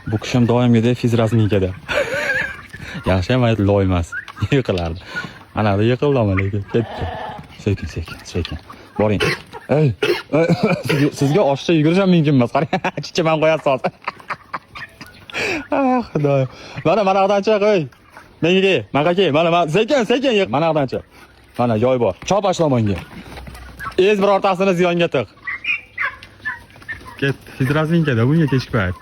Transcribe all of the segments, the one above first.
Bu kishim doimgidek физразминка da. Yaxshi ham loy emas. Yiqilardi. Ana yiqildi lekin ketdi. Sekin, sekin, sekin. Boring. Ey, ey, sizga oshiqcha yugurish ham mumkin emas. Qarang, chichaman qo'yasiz hozir. Ah, Xudoyim. Mana mana yoqdan chiq, ey. Menga kel, manga kel. Mana mana sekin, sekin yiq. Mana yoqdan chiq. Mana joy bor. Chop tomonga. Ez birortasini ziyonga tiq. Ketdi. Физразминка da bunga kechki payt.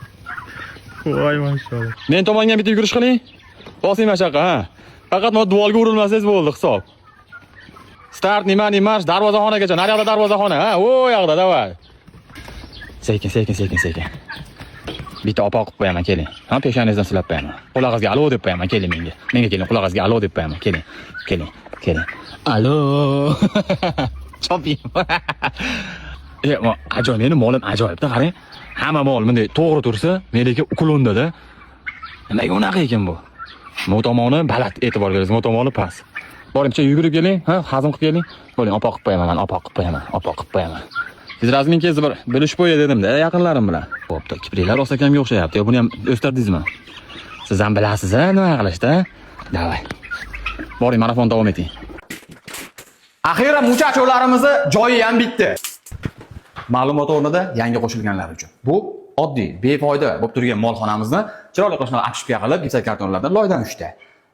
Voy, mashalloh. Men tomonga bitta yugurish qiling. Bosing mana shu yoqqa, ha. Faqat mana devorga urilmasangiz bo'ldi, hisob. Старт, внимание, марш, darvozaxonagacha. Naryoqda darvozaxona, ha, u yoqda, давай. Sekin, sekin, sekin, sekin. Bitta opoq qilib qo'yaman, keling. Ha, peshonangizdan silab qo'yaman. Qulog'ingizga alo deb qo'yaman, keling menga. Menga keling, qulog'ingizga alo deb qo'yaman, keling. Keling, keling. Alo. Choping. E, ajoyib, meni molim ajoyibda, qarang. Hamma mol bunday to'g'ri tursa, meniki уклон da-da. Nimaga unaqa ekan bu? Bu tomoni baland, e'tibor beringiz, bu tomoni past. Boringcha yugurib keling, ha, hazm qilib keling. Bo'ling, opoq qilib qo'yaman, man opoq qilib qo'yaman, opoq qilib qo'yaman. Физразминка ngizni bir bilishib qo'yay dedim-da, yaqinlarim bilan. Bo'pti, kipriklar rosa akamga o'xshayapti. Yo, buni ham o'stirdingizmi? Siz ham bilasiz, a, nima qilishda? Давай. Boring, marafon davom eting. Axiyri muchacho larimizni joyi ham bitdi. Ma'lumot o'rnida yangi qo'shilganlar uchun. Bu oddiy, befoyda bo'lib turgan molxonamizni chiroyli qilib shunaqa обшивка qilib, gipsokartonlardan loydan uchta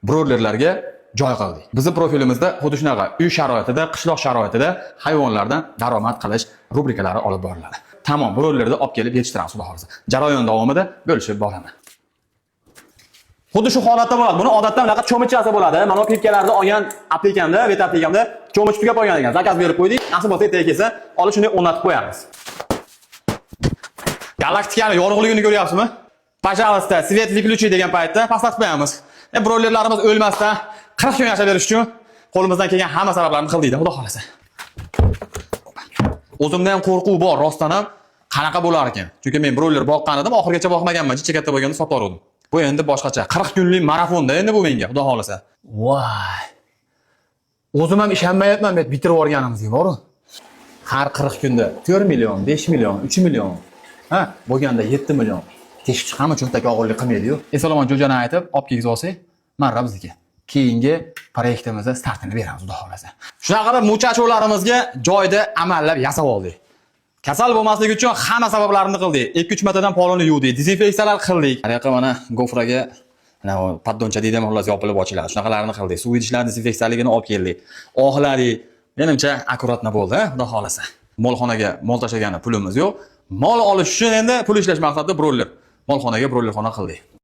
brollerlarga joy qildik. Bizni profilimizda xuddi shunaqa uy sharoitida, qishloq sharoitida hayvonlardan daromad qilish rubrikalari olib boriladi. Tamom, brollerni olib kelib yetishtiramiz, xudo xohlasa. Jarayon davomida bo'lishib boraman. Xuddi shu holatda bo'ladi. Buni odatda bunaqa cho'michasi bo'ladi. Mana bu pipkalarni olgan aptekamda, vet aptekamda cho'mich tugab qolgan ekan. Заказ berib qo'ydik. Nasib bo'lsa, ertaga kelsa, olib shunday o'rnatib qo'yamiz. Galaktikani yorug'ligini ko'ryapsizmi? Пожалуйста, свет выключи degan paytda pastlatib qo'yamiz. Brollerlarimiz o'lmasdan 40 kun yashab berish uchun qo'limizdan kelgan hamma sabablarni qildik, xudo xohlasa. O'zimda ham qo'rquv bor, rostdan ham qanaqa bo'lar ekan. Chunki men broller boqqan edim, oxirigacha boqmaganman, jicha katta bo'lganda sotib yubordim. Bu endi boshqacha. 40 kunlik marafonda endi bu menga, xudo xohlasa. Voy. O'zim ham ishonmayapman, men bitirib yuborganimizga, boru. Har 40 kunda 4 million, 5 million, 3 million, ha, bo'lganda 7 million. Teshib chiqami, cho'ntakka og'irlik qilmaydi-yu. Eson-omon jo'jani aytib, olib kelgizib olsak, marra bizniki. Keyingi proyektimizda startini beramiz, xudo xohlasa. Shunaqa qilib muchacho larimizga joyida amallab yasab oldik. Kasal bo'lmasligi uchun hamma sabablarini qildik. 2-3 martadan polini yuvdik, dezinfeksiyalar qildik. Har yoqqa mana gofraga mana bu поддон cha deydi, xullas yopilib ochiladi. Shunaqalarini qildik. Suv idishlarni dezinfeksiyaligini olib keldik. Oxladik. Menimcha, аккуратно bo'ldi, xudo xohlasa. Molxonaga mol tashlagani pulimiz yo'q. Mol olish uchun endi pul ishlash maqsadida broller. Molxonaga brollerxona qildik.